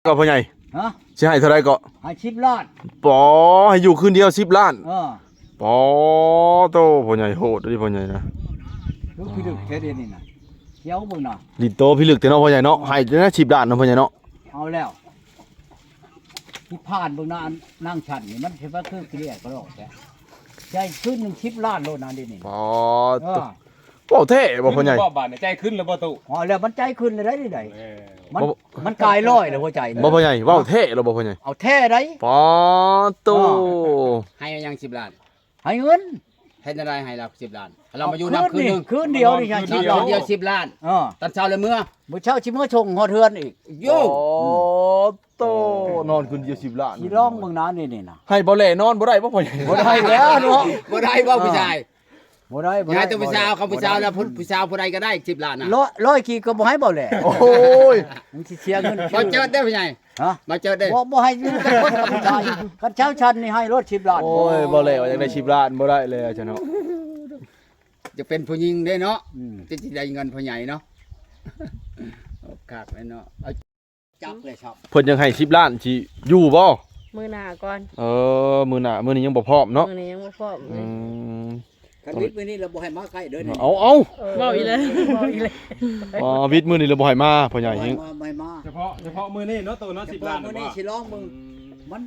ກໍພໍ່ໃຫຍ່ ຮະ ຊິໃຫ້ເທົ່າໃດເກາະ? ໃຫ້ສິບລ້ານ. ປໍ ໃຫ້ຢູ່ຄືນດຽວສິບລ້ານ. ເອີ ປໍໂຕ ພໍ່ໃຫຍ່ໂຫດເດ້ພໍ່ໃຫຍ່ນະ. ຄືພິລຶກແທ້ດຽວນີ້ນະ ດຽວເບິ່ງນະ ດິນໂຕພິລຶກແທ້ເນາະພໍ່ໃຫຍ່ເນາະ. ໃຫ້ແຕ່ສິບລ້ານເນາະພໍ່ໃຫຍ່ເນາະ. ເອົາແລ້ວ ທີ່ຜ່ານເບິ່ງນະ ອັນນາງຊັ້ນນີ້ ມັນຊິວ່າຄືເກລັຽກະຫຼອກແທ້. ໃຫ້ຄືນໜຶ່ງສິບລ້ານໂລດນະ ດຽວນີ້. ອໍ ເອີ ເວົ້າແທ້ບໍ່ພໍ່ໃຫຍ່? ບໍ່ບາດນີ້ໃຈຂຶ້ນແລ້ວບໍ່ຕູ້? ອໍ ແລ້ວມັນໃຈຂຶ້ນແລ້ວໄດ໋ນີ້ໃດ໋. ເອີ ມັນ ບໍ່ ມັນກາຍລອຍແລ້ວຫົວໃຈນີ້. ບໍ່ພໍ່ໃຫຍ່ ເວົ້າແທ້ແລ້ວບໍ່ພໍ່ໃຫຍ່? ເອົາແທ້ໄດ໋. ປາໂຕ ເອີ ໃຫ້ຫຍັງສິບລ້ານ? ໃຫ້ເງິນ. ເຮັດແນວໃດໃຫ້ລາວສິບລ້ານ? ລາວມາຢູ່ນຳຄືນໜຶ່ງ ຄືນດຽວນີ້ ຄືນດຽວສິບລ້ານ. ເອີ ຕອນເຊົ້າແລ້ວເມືອ ມື້ເຊົ້າຊິເມືອສົ່ງຮອດເຮືອນອີກ. ໂຢ ໂອ້ໂຕ ນອນຄືນດຽວສິບລ້ານ. ຊິລອງເບິ່ງນະ ນີ້ໆນະ. ໃຫ້ບໍ່ແຫຼນອນບໍ່ໄດ້ບໍ່ພໍ່ໃຫຍ່? ບໍ່ໄດ້ແລ້ວເນາະ ບໍ່ໄດ້ບໍ່ ເອີ ຜູ້ຊາຍ. ບໍ່ໄດ້ ບໍ່ໄດ້ ຍາຍແຕ່ຜູ້ສາວ ເຂົາຜູ້ສາວແລ້ວ ຜູ້ສາວຜູ້ໃດກໍໄດ້ສິບລ້ານນະ. ຮ້ອຍ ຮ້ອຍກີບກໍບໍ່ໃຫ້ບໍ່ແຫຼ. ໂອ້ຍ ມັນຊິເສຍເງິນ. ບໍ່ເຈີດເດ້ຜູ້ໃຫຍ່. ຮະ ບໍ່ເຈີດເດ້. ບໍ່ ບໍ່ໃຫ້ຢູ່ກັບຄົນກັບຜູ້ຊາຍ. ຄັນຊາວຊັ້ນນີ້ໃຫ້ໂລດສິບລ້ານ. ໂອ້ຍ ບໍ່ແຫຼວ່າຢາກໄດ້ສິບລ້ານ ບໍ່ໄດ້ແລ້ວຊະເນາະ. ຈະເປັນຜູ້ຍິງເດ້ເນາະ. ອືມ ຈະ ຈະໄດ້ເງິນພໍ່ໃຫຍ່ເນາະ. ຄັກແລ້ວເນາະ. ຈັກເລີຍຄັບ ເພິ່ນຍັງໃຫ້ສິບລ້ານ ຊິຢູ່ບໍ່? ມື້ໜ້າກ່ອນ. ເອີ ມື້ໜ້າ ມື້ນີ້ຍັງບໍ່ພ້ອມເນາະ. ມື້ນີ້ຍັງບໍ່ພ້ອມ. ອືມ ຄັນວິດມື້ນີ້ລະບໍ່ໃຫ້ມາໃກ້ເດີ. ເອົາ ເອົາ ເອີ ເວົ້າອີກແລ້ວ ເວົ້າອີກແລ້ວ. ອໍ ວິດມື້ນີ້ລະບໍ່ໃຫ້ມາພໍ່ໃຫຍ່. ບໍ່ໃຫ້ມາ ບໍ່ໃຫ້ມາ ສະເພາະ ສະເພາະມື້ນີ້ເນາະ ໂຕເນາະ. ສິບລ້ານ ມື້ນີ້ຊິລອງເບິ່ງ. ອືມ ມັນ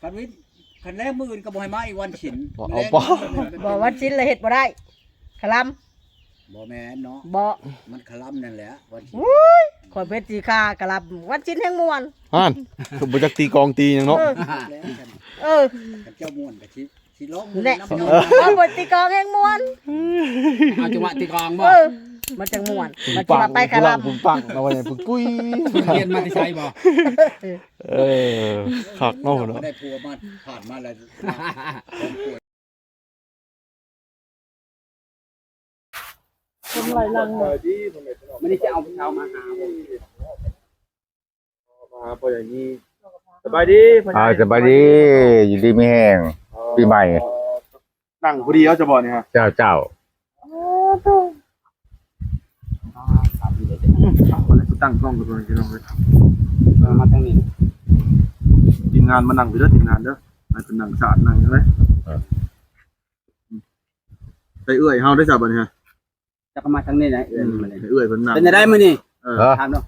ຄັນວິດ ຄັນແລງມື້ອື່ນກໍບໍ່ໃຫ້ມາອີກວັນສິນ. ເອົາ ມື້ແລງ ບໍ່ ວັນສິນລະເຮັດບໍ່ໄດ້ ຄະລຳ. ບໍ່ແມ່ນເນາະ ບໍ່ ມັນຄະລຳນັ້ນແຫຼະວັນສິນ. ໂອ້ຍ ຂ້ອຍເປັນສີຂາຄະລຳ ວັນສິນແຮງມ່ວນ. ຫັ້ນ ຄືບໍ່ຈັກຕີກອງຕີຫຍັງເນາະ. ເອີ ເອີ ຄັນເຈົ້າມ່ວນກໍຊິ ຊິລອງແຫຼະ ເອົາ ບໍ່ຕີກອງແຮງມ່ວນ. ເອົາຈັງຫວະຕີກອງບໍ່? ເອີ ມັນຈັ່ງມ່ວນ ມັນຊິວ່າໄປຄະລຳ ປຸງປັງ ເອົາໄວ້ປຸງປຸຍ. ຮຽນມາແຕ່ໃສບໍ່? ເອີ ຄັກເນາະ ບໍ່ໄດ້ຜົວມາ ຜ່ານມາແລ້ວ. ຄົນຫຼາຍຫຼັງ ມື້ນີ້ຈະເອົາຜູ້ສາວມາຫາບໍ່? ມາຫາພໍ່ໃຫຍ່ນີ້. ສະບາຍດີພໍ່ໃຫຍ່. ອ່າ ສະບາຍດີ ຢູ່ດີມີແຮງ. ອໍ ປີໃໝ່ ນັ່ງພໍດີເອົາຈະບໍ່ນີ້ຮະ? ເຈົ້າ ເຈົ້າ. ອ່າ ຕາມນີ້ເລີຍ ອືມ ເອົາລະ ຕັ້ງກ້ອງກັນກ່ອນພີ່ນ້ອງເອີຍ. ເອີ ມາທາງນີ້ ທີມງານມານັ່ງພີ້ເດີ ທີມງານເດີ ໃຫ້ເພິ່ນນັ່ງສາດນັ່ງຫຍັງເລີຍ. ເອີ ໃສ່ເອື້ອຍເຮົາໄດ້ຊະບັດນີ້ຮະ. ຈັກມາທາງນີ້ນະ ເອື້ອຍ ອືມ ມາເລີຍ ໃຫ້ເອື້ອຍເພິ່ນນຳ ເປັນຈັ່ງໃດມື້ນີ້? ເອີ ຖາມເນາະ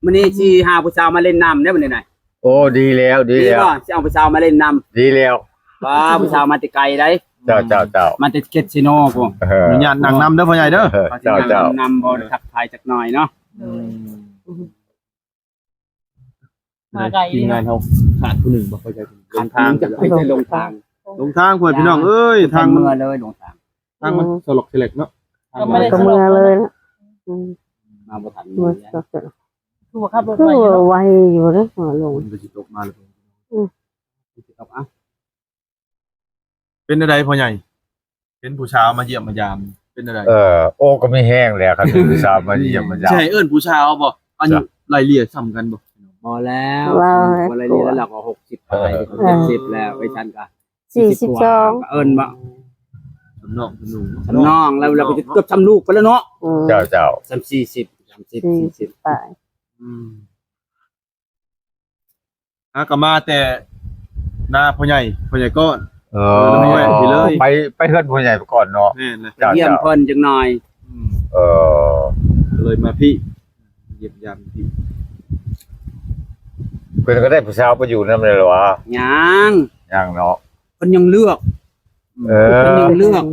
ມື້ນີ້ຊິຫາຜູ້ສາວມາຫຼິ້ນນຳເດ້ມື້ນີ້ນະ. ໂອ້ ດີແລ້ວ ດີແລ້ວ ຊິເອົາຜູ້ສາວມາຫຼິ້ນນຳ. ດີແລ້ວ ວ່າຜູ້ສາວມາແຕ່ໄກໃດ໋. ເຈົ້າ ເຈົ້າ ເຈົ້າ ມາແຕ່ເຂດເຊໂນພຸ້ນ. ເອີ ອະນຸຍາດນັ່ງນຳເດີພໍ່ໃຫຍ່ເດີ. ເອີ ເຈົ້າ ເຈົ້າ ນັ່ງນຳ ບໍ່ໄດ້ທັກທາຍຈັກໜ້ອຍເນາະ. ອືມ ມາໄກ ທີມງານເຮົາຂາດຜູ້ໜຶ່ງບໍ່? ເຂົ້າໃຈ ຂາດຜູ້ໜຶ່ງ ຈະໄປໃສ ຫຼົງທາງ ຫຼົງທາງ ພໍ່ແມ່ພີ່ນ້ອງເອີຍ. ທາງມັນ ເມືອເລີຍ ຫຼົງທາງ ທາງມັນສະຫຼົກສະແຫຼກເນາະ. ເຮົາກໍບໍ່ໄດ້ສະຫຼົກ ກໍເມືອເລີຍເນາະ. ອືມ ມາບໍ່ທັນ. ເມືອສະຫຼົກສະແຫຼກ ຄືວ່າຂັບລົດໄວຢູ່ເນາະ ຄືວ່າໄວຢູ່ເດ້ ລົງ ມັນກໍຊິຕົກມາແລ້ວ. ອືມ ຊິຕົກ ອ່ະ ເປັນແນວໃດພໍ່ໃຫຍ່? ເຫັນຜູ້ສາວມາຢ້ຽມມາຢາມ ເປັນແນວໃດ? ເອີ ໂອ້ ກໍມີແຮງແຫຼະ ຄັນເປັນຜູ້ສາວມາຢ້ຽມມາຢາມ. ຊິໃຫ້ເອີ້ນຜູ້ສາວບໍ່? ອາຍຸໄລ່ເລ່ຍສ່ຳກັນບໍ່? ບໍ່ແລ້ວ ບໍ່ໄລ່ເລ່ຍແລ້ວ ລາວກໍຫົກສິບປາຍ ເອີ ເຈັດສິບແລ້ວ ໄອ້ສັນກໍສີ່ສິບສອງ ກໍເອີ້ນບໍ່ ສ່ຳນ້ອງສ່ຳນຸ່ງເນາະ ສ່ຳນ້ອງແລ້ວ ລາວກໍຈະເກືອບສ່ຳລູກໄປແລ້ວເນາະ. ເອີ ເຈົ້າ ເຈົ້າ ສ່ຳສີ່ສິບ ສາມສິບ ສີ່ສິບ ສີ່ສິບປາຍ. ອືມ ຫາກໍມາແຕ່ນາພໍ່ໃຫຍ່ ພໍ່ໃຫຍ່ກ້ອນ. ເອີ ເອີ ໄປ ໄປເຮືອນພໍ່ໃຫຍ່ກ່ອນເນາະ. ແມ່ນແຫຼະ ເຈົ້າ ໄປຢ້ຽມເພິ່ນຈັກໜ້ອຍ. ອືມ ເອີ ກໍເລີຍມາພີ້ ຢ້ຽມຢາມພີ້. ເພິ່ນກໍໄດ້ຜູ້ສາວໄປຢູ່ນຳແລ້ວຫວາ? ຍັງ ຍັງເນາະ. ເພິ່ນຍັງເລືອກ ເອີ ເພິ່ນຍັງເລືອກ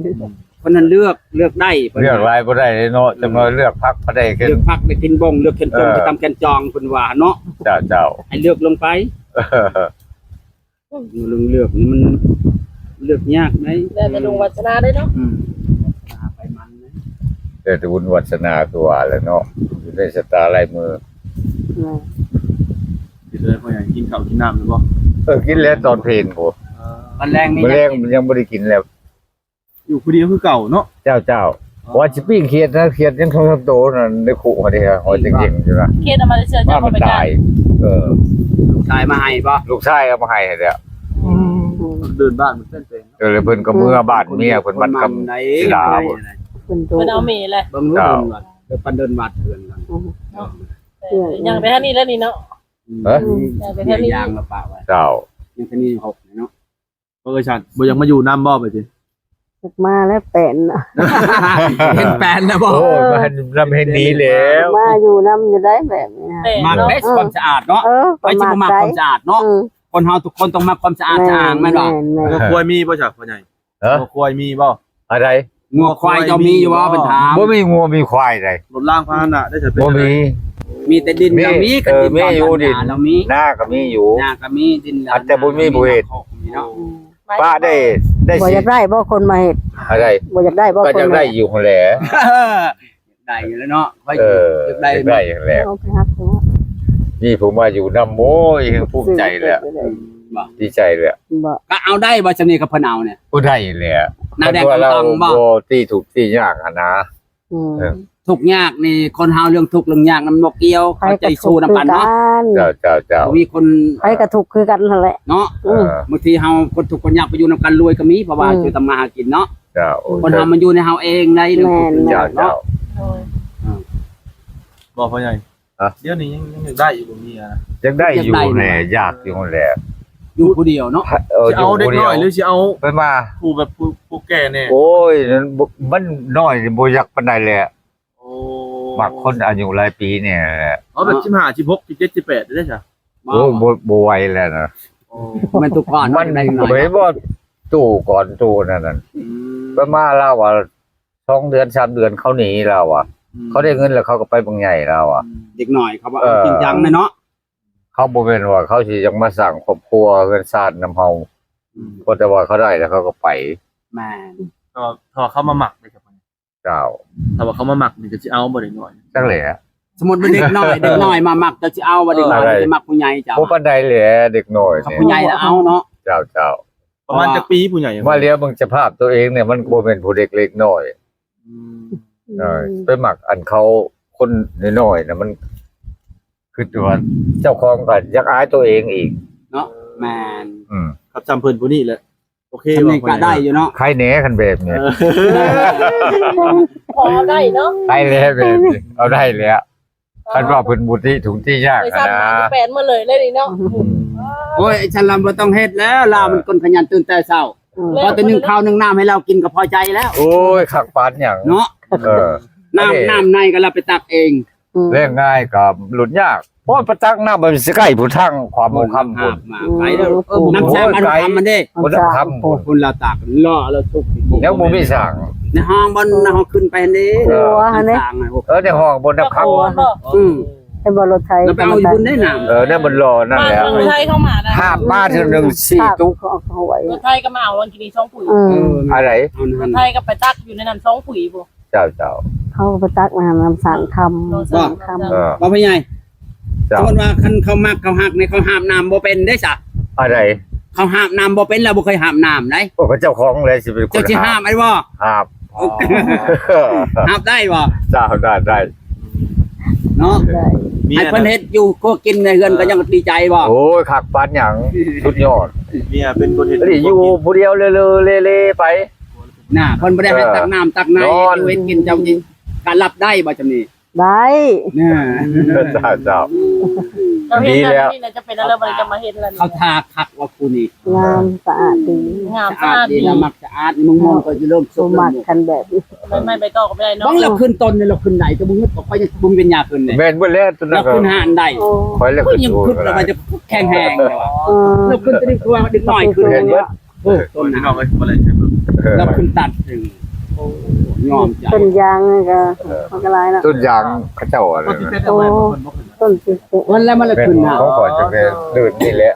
ເພິ່ນນັ້ນເລືອກ ເລືອກໄດ້ ເພິ່ນ ເລືອກຫຼາຍບໍ່ໄດ້ເນາະ. ອືມ ຈັກໜ້ອຍເລືອກພັກກໍໄດ້ຂຶ້ນ ເລືອກພັກໄດ້ຂຶ້ນບົງ ເລືອກແຄນຈົງ ເອີ ໄປຕາມແຄນຈອອງ ເພິ່ນວ່າເນາະ. ເຈົ້າ ເຈົ້າ ໃຫ້ເລືອກລົງໄປ. ເລື່ອງເລືອກນີ້ມັນເລືອກຍາກໄດ໋ ແລ້ວແຕ່ບຸນວາສະໜາເດ້ເນາະ. ອືມ ວາສະໜາໄປມັນເດ້ ແລ້ວແຕ່ບຸນວາສະໜາ ຄືວ່າແຫຼະເນາະ ຢູ່ໃນຊະຕາລາຍມື. ແມ່ນ ກິນແລ້ວ ພໍ່ໃຫຍ່ ກິນເຂົ້າກິນນ້ຳແລ້ວບໍ່? ເອີ ກິນແລ້ວຕອນເພນພຸ້ນ. ເອີ ຕອນແລງນີ້ ມື້ແລງຍັງບໍ່ໄດ້ກິນແລ້ວ. ຢູ່ຜູ້ດຽວຄືເກົ່າເນາະ. ເຈົ້າ ເຈົ້າ. ອໍ ວ່າຊິປີ້ງຂຽດນະ ຂຽດຍັງສອງສາມໂຕນັ້ນ ໃນຄຸເຮົາເດ້ ເຮົາຈະເກັ່ງຢູ່ນະ. ຂຽດເອົາມາແຕ່ເຊື່ອ ເຈົ້າບໍ່ໄປຈັບ. ເອີ ລູກຊາຍມາໃຫ້ບໍ່? ລູກຊາຍເອົາມາໃຫ້ແລ້ວ. ອືມ ເດີ່ນບ້ານມັນເປັນໆ. ເອີ ແລ້ວເພິ່ນກໍເມືອບ້ານເມຍເພິ່ນ ວັດຄຳສິລາພຸ້ນ. ເພິ່ນເອົາເມແຫຼະ ເບິ່ງລູກເດີ່ນວັດ ເດີ່ນວັດເພິ່ນ. ອືມ ເນາະ ເອີ ຍ່າງໄປທາງນີ້ແລ້ວນີ້ເນາະ. ຮະ? ອືມ ເບຍຢາງລະປະໄວ້ ເຈົ້າ ຍັງແຕ່ມີຫົກເນາະ. ເອີ ຊັ້ນບໍ່ຢາກມາຢູ່ນຳບໍ່ ບາດນີ້? ຢາກມາແລ້ວແປນນະ ເຫັນແປນນະບໍ່? ໂອ້ຍ ມານຳແຮງດີແລ້ວ ມາຢູ່ນຳຢູ່ໄດ໋ແບບນີ້ ມັກເດ້ ເອີ ຄວາມສະອາດເນາະ ເອີ ໃຜຊິບໍ່ມັກຄວາມສະອາດເນາະ? ອືມ ຄົນເຮົາທຸກຄົນຕ້ອງມັກຄວາມສະອາດສະອ້າງແມ່ນບໍ່? ແມ່ນໆ ງົວຄວາຍມີບໍ່ ຊະ ພໍ່ໃຫຍ່? ຮະ? ງົວຄວາຍມີບໍ່? ອັນໃດ? ງົວຄວາຍເຈົ້າມີຢູ່ບໍ່? ເພິ່ນຖາມ. ບໍ່ມີງົວມີຄວາຍໃດ໋. ລົດລາງພາຫະນະໄດ້ ຊະ ເປັນ ບໍ່ມີ. ມີແຕ່ດິນ ເອີ ເຈົ້າມີ ມີແຕ່ດິນ ເອີ ມີຢູ່ດິນ ເຈົ້າມີ ນາກໍມີຢູ່ ນາກໍມີ ດິນ ອັນແຕ່ບໍ່ມີຜູ້ເຮັດ ເນາະ. ອືມ ປະໄດ້ ໄດ້ ບໍ່ຢາກໄດ້ບໍ່ຄົນມາເຮັດ? ອັນໃດ? ບໍ່ຢາກໄດ້ບໍ່ ກໍຢາກໄດ້ຢູ່ຫັ້ນແຫຼະ. ໄດ້ຢູ່ແລ້ວເນາະ ຂ້ອຍ ເອີ ຢາກໄດ້ ຢາກໄດ້ຫັ້ນແຫຼະ ເອົາໄປຮັກເນາະ ມີຜູ້ມາຢູ່ນຳ ໂອ້ຍ ພູມໃຈແລ້ວ ບໍ່ ດີໃຈແລ້ວ ບໍ່ ກໍເອົາໄດ້ບໍ່ ຊຳນີ້ ກັບເພິ່ນເອົານີ້? ບໍ່ໄດ້ແຫຼະ ໜ້າແດງ ເພິ່ນວ່າລາວ ຕອງໆ ບໍ່ ບໍ່ຕິທຸກຕິຍາກຫັ້ນນະ ອືມ ເອີ ທຸກຍາກນີ້ ຄົນເຮົາເລື່ອງທຸກເລື່ອງຍາກນຳບໍ່ກ່ຽວ ໃຜກໍ ເຂົ້າໃຈສູ້ນຳກັນເນາະ ເຈົ້າ ເຈົ້າ ເຈົ້າ ບໍ່ມີຄົນ ໃຜກໍທຸກຄືກັນຫັ້ນແຫຼະເນາະ ອືມ ເອີ ບາງທີເຮົາຄົນທຸກຄົນຍາກໄປຢູ່ນຳກັນ ລວຍກໍມີ ເພາະວ່າ ອືມ ເຮົາຈະທຳມາຫາກິນເນາະ. ເຈົ້າ ໂອ້ຍ ຄົນເຮົາມັນຢູ່ໃນເຮົາເອງໄດ໋ ແມ່ນ ເຈົ້າ ເຈົ້າ ໂດຍ ອືມ ບໍ່ ພໍ່ໃຫຍ່ ຮະ? ດຽວນີ້ຍັງ ຍັງຢາກໄດ້ຢູ່ບໍ່ ເມຍນະ? ຢາກໄດ້ຢູ່ແຫຼະ ຢາກຢູ່ຫັ້ນແຫຼະ ຢູ່ຜູ້ດຽວເນາະ ເອີ ຊິເອົາເດັກນ້ອຍ ຢູ່ຜູ້ດຽວ ຫຼືຊິເອົາ ເພິ່ນວ່າ ຜູ້ແບບ ຜູ້ ຜູ້ແກ່ແດ່? ໂອ້ຍ ນັ້ນບໍ່ ມັນນ້ອຍນີ້ບໍ່ຢາກປານໃດແຫຼະ ໂອ້ ມັກຄົນອາຍຸຫຼາຍປີນີ້ແຫຼະ ເອົາແບບສິບຫ້າ ສິບຫົກ ສິບເຈັດ ສິບແປດ ໄດ້ຊະ? ໂອ້ ບໍ່ ບໍ່ໄຫວແລ້ວນະ ໂອ້ ແມ່ນທຸກຄົນ ມັນ ເຫັນບໍ່ ຕູ້ກ່ອນຕູ້ນັ້ນ ອືມ ປະມານລາວວ່າ ສອງເດືອນ ສາມເດືອນ ເຂົາໜີລາວວ່າ ອືມ ເຂົາໄດ້ເງິນແລ້ວເຂົາກໍໄປບັກໃຫຍ່ລາວວ່າ ອືມ ເດັກນ້ອຍເຂົາວ່າ ເອີ ເອົາຈິງຈັງແນ່ເນາະ ເຂົາບໍ່ແມ່ນວ່າເຂົາຊິຢາກມາສ້າງຄອບຄົວເຮືອນຊານນຳເຮົາ ອືມ ເພາະແຕ່ວ່າເຂົາໄດ້ແລ້ວເຂົາກໍໄປ ແມ່ນ ຖ້າ ຖ້າເຂົາມາມັກເດ້ ເຈົ້າ ຖ້າວ່າເຂົາມາມັກນີ້ກໍຊິເອົາບໍ່ ເດັກນ້ອຍ ຈັກແຫຼະ ສົມມຸດວ່າເດັກນ້ອຍ ເດັກນ້ອຍມາມັກ ເຈົ້າຊິເອົາບໍ່ ເອີ ເດັກນ້ອຍ ຊິມັກຜູ້ໃຫຍ່ ເຈົ້າ ບໍ່ປານໃດແຫຼະ ເດັກນ້ອຍ ຄັນຜູ້ໃຫຍ່ລະເອົາເນາະ ເຈົ້າ ເຈົ້າ ປະມານຈັກປີຜູ້ໃຫຍ່? ມາລຽວເບິ່ງສະພາບຕົວເອງນີ້ ມັນບໍ່ແມ່ນຜູ້ເລັກເລັກນ້ອຍ ອືມ ເອີ ໄປມັກອັນເຂົາຄົນນ້ອຍໆນະ ມັນຄິດວ່າເຈົ້າຂອງກໍຢາກອາຍຕົວເອງອີກເນາະ ແມ່ນ ອືມ ຄັບຊ້ຳເພິ່ນຜູ້ນີ້ແຫຼະ ໂອເຄ ສ່ຳນີ້ກໍໄດ້ຢູ່ເນາະ ໄຄແດ່ຄັນແບບນີ້ ເອີ ພໍເອົາໄດ້ເນາະ ໄຄແດ່ແບບນີ້ ເອົາໄດ້ແລ້ວ ຄັນວ່າເພິ່ນບໍ່ຕິທຸກຕິຍາກ ໄປ ຫັ້ນນະ ແປນໝົດເລີຍ ເລີຍນີ້ເນາະ ອືມ ໂອ້ຍ ຊັ້ນລະບໍ່ຕ້ອງເຮັດແລ້ວ ລາວມັນ ເອີ ຄົນຂະຫຍັນຕື່ນແຕ່ເຊົ້າ ອືມ ພໍແຕ່ໜຶ້ງເຂົ້າໜຶ້ງນ້ຳໃຫ້ລາວກິນກໍພໍໃຈແລ້ວ ໂອ້ຍ ຄັກປານຫຍັງເນາະ ເອີ ນ້ຳ ນ້ຳໃນກໍລາວໄປຕັກເອງ ອືມ ແລ້ງງ່າຍກໍຫຼຸດຍາກ ໂອ້ຍ ໄປຕັກນ້ຳມັນຊິໃກ້ພຸ້ນ ທາງຂວາມືຄຳພຸ້ນ ໄກເດີ ອືມ ນ້ຳສ້າງອະນຸຄຳມັນເດ້ ພຸ້ນຄຳພຸ້ນ ພຸ້ນລາວຕັກ ລາວ ລາວທຸກ ຍັງບໍ່ມີສ້າງ ໃນຫ້ອງບ່ອນເຮົາຂຶ້ນໄປຫັ້ນເດ້ ເອີ ໃນຫ້ອງບ່ອນນ້ຳຄຳ ອືມ ເຫັນບໍ່ ລົດໄຖ ແລ້ວໄປເອົາຢູ່ພຸ້ນໄດ້ນ້ຳ ເອີ ນັ້ນມັນລໍນັ້ນແຫຼະ ລົດໄຖເຂົ້າມານະ ຫາບມາເທື່ອໜຶ່ງສີ່ຕຸກ ລົດໄຖກໍມາເອົາວັນກີ້ນີ້ສອງປຸຍ ອືມ ເອີ ອັນໃດ ລົດໄຖກໍໄປຕັກຢູ່ໃນນັ້ນສອງປຸຍພຸ້ນ ເຈົ້າ ເຈົ້າ ເຮົາກໍໄປຕັກນ້ຳ ນ້ຳສ້າງຄຳ ເອີ ສ້າງຄຳ ເອີ ບໍ່ ພໍ່ໃຫຍ່ ເຈົ້າ ສົມມຸດວ່າຄັນເຂົາມັກເຂົາຮັກນີ້ ເຂົາຫາບນ້ຳບໍ່ເປັນເດ້ຊະ ອັນໃດ ເຂົາຫາບນ້ຳບໍ່ເປັນ ລາວບໍ່ເຄີຍຫາບນ້ຳໃດ ໂອ້ ເຂົາເຈົ້າຂອງແຫຼະຊິເປັນຄົນ ເຈົ້າຊິຫາບໄດ້ບໍ່? ຫາບ ຫາບໄດ້ບໍ່? ເຈົ້າ ໄດ້ ໄດ້ ເນາະ ໄດ້ ໃຫ້ເພິ່ນເຮັດຢູ່ຄົວກິນໃນເຮືອນກໍຍັງດີໃຈບໍ່? ໂອ້ຍ ຄັກປານຫຍັງ ສຸດຍອດ ເມຍເປັນຄົນເຮັດຢູ່ຄົວກິນ ຢູ່ຜູ້ດຽວເລີໆເລໆໄປ ນະ ເພິ່ນບໍ່ໄດ້ໃຫ້ ເອີ ຕັກນ້ຳຕັກໃນ ນອນ ເຮັດຢູ່ເຮັດກິນ ເຈົ້າກິນ ກະຮັບໄດ້ບໍ່ ຈຳນີ້? ໄດ້ ນະ ເຈົ້າ ເຈົ້າ ເຈົ້າເຮັດແລ້ວ ດີແລ້ວ ນີ້ນະ ຈະເປັນແລ້ວ ບໍ່ໄດ້ຈະມາເຮັດແລ້ວ ເຂົາທາຄັກວ່າຜູ້ນີ້ ງາມສະອາດດີ ງາມສະອາດດີ ລາວມັກສະອາດ ມຸງມອງກໍຊິເລີ່ມສຸກ ມັກຄັນແບບນີ້ ໃບໄມ້ໃບຕອກກໍບໍ່ໄດ້ເນາະ ເບິ່ງລາວຂຶ້ນຕົ້ນນີ້ ລາວຂຶ້ນໄດ້ ແຕ່ບໍ່ເງີດອອກໄປ ຍັງບໍ່ມີປັນຍາຂຶ້ນເດ້ ແມ່ນເບິດແລ້ວ ລາວຂຶ້ນຫານໄດ້ ໂອ້ຍ ຂ້ອຍລະຂຶ້ນ ຍັງຄິດວ່າຈະແຂງແຮງ ເອີ ລາວຂຶ້ນຕອນນີ້ຄືວ່າເດັກນ້ອຍຂຶ້ນ ເຫັນເບິດ ໂອ້ ຕົ້ນນ້ຳ ເອີ ລາວຂຶ້ນຕັດ ໂອ້ ຍອມໃຈ ຕົ້ນຢາງກໍມັນກໍຫຼາຍເນາະ ຕົ້ນຢາງເຂົາເຈົ້າອັນນັ້ນ ໂອ້ ຕົ້ນຊິເຕະ ວັນລະມັນລະຂຶ້ນນະ ຂອງຂ້ອຍຈະແມ່ນເດີນນີ້ແຫຼະ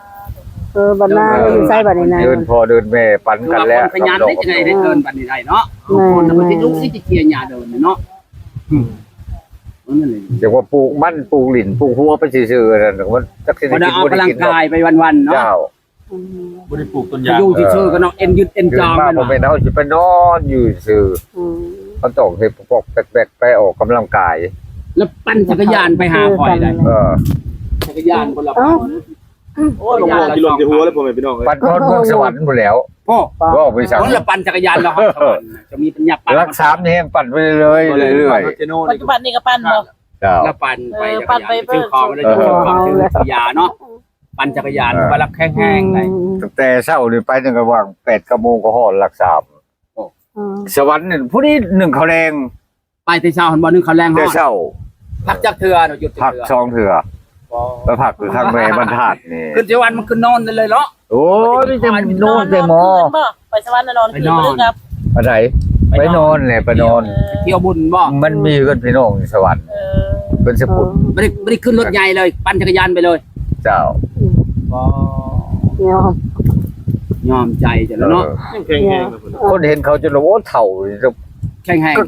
ເອີ ບັດນາຢູ່ໃສບັດນີ້ນະ ເດີນພໍ່ເດີນແມ່ປັນກັນແລ້ວ ຂະຫຍັນໄດ້ຈັ່ງໃດໄດ້ເດີນບັດນີ້ໄດ້ເນາະ ແມ່ນ ຄົນມັນຊິລຸກຊິເຈຍຫຍ້າເດີນເນາະ ອືມ ຈັ່ງວ່າປູກມັນ ປູກຫຼິ້ນ ປູກຫົວໄປຊື່ໆ ນັ້ນ ມັນຈັກຊິໄດ້ກິນບໍ່ໄດ້ກິນ ອອກກຳລັງກາຍໄປວັນໆເນາະ ເຈົ້າ ອືມ ບໍ່ໄດ້ປູກຕົ້ນຢາງ ຢູ່ຊື່ໆກໍເນາະ ເອັນຍືດເອັນຈາງ ຕື່ນມາບໍ່ແມ່ນເຮົາຊິໄປນອນຢູ່ຊື່ ອືມ ເຮົາຕ້ອງເຮັດປອກໆແປກໆ ໄປອອກກຳລັງກາຍ ແລ້ວປັ່ນຈັກກະຍານໄປຫາຂ້ອຍໄດ້ ເອີ ຈັກກະຍານຄົນລະ ເອົ້າ ໂອ້ຍ ລົງມອງທີ່ລົງທີ່ຫົວເລີຍ ພໍ່ແມ່ພີ່ນ້ອງເອີຍ ປັ່ນຮອດເມືອງສະຫວັນພຸ້ນແລ້ວ ໂອ້ ເວົ້າໄປຊັ້ນ ຄົນລະປັ່ນຈັກກະຍານລະຮອດສະຫວັນ ຈະມີປັນຍາປັ່ນ ຫຼັກສາມນີ້ແຮ່ງປັ່ນໄປເລື້ອຍໆ ເລື້ອຍໆ ປັດຈຸບັນນີ້ກໍປັ່ນບໍ່? ເຈົ້າ ລະປັ່ນໄປ ເອີ ຈັ່ກກະຍານ ປັ່ນໄປ ໄປຊື້ຂອງ ເອີ ແລ້ວ ຊື້ຂອງ ຊື້ຢາເນາະ ປັ່ນຈັກກະຍານ ເອີ ວ່າລະແຂງແຮງໄດ໋ ອືມ ຕັ້ງແຕ່ເຊົ້ານີ້ໄປ ຈັ່ງກະວ່າ ແປດ ເກົ້າໂມງກະຮອດຫຼັກສາມ ໂອ້ ອືມ ສະຫວັນນີ້ ຜູ້ນີ້ໜຶ້ງເຂົ້າແລງ ໄປແຕ່ເຊົ້າຫັ້ນບໍ່ ໜຶ້ງເຂົ້າແລງ ແຕ່ເຊົ້າ ພັກຈັກເທື່ອເນາະ ຢຸດຈັກເທື່ອ ພັກສອງເທື່ອ ອໍ ໄປພັກຢູ່ທາງແມ່ບັນທາດນີ້ ຂຶ້ນສະຫວັນມັນຄືນອນໄດ້ເລີຍເນາະ ໂອ້ຍ ມີແຕ່ນອນແຕ່ໝໍ ໄປສະຫວັນນະນອນຄືນ ໄປນອນ ມື້ກັບ ອັນໃດ ໄປນອນ ໄປນອນແຫຼະ ໄປນອນ ເອີ ໄປທ່ຽວບຸນບໍ່ ມັນມີເຮືອນພີ່ນ້ອງຢູ່ສະຫວັນ ເອີ ເພິ່ນສະພຸດ ບໍ່ໄດ້ ບໍ່ໄດ້ຂຶ້ນລົດໃຫຍ່ເລີຍ ປັ່ນຈັກກະຍານໄປເລີຍ ເຈົ້າ ອືມ ອໍ ຍອມ ຍອມໃຈເຈົ້າແລ້ວເນາະ ເອີ ຍັງແຂງແຮງ ຄົນເຫັນເຂົາຈົນວ່າ ໂອ້ ເຖົ້າ ແຂງແຮງ ກະ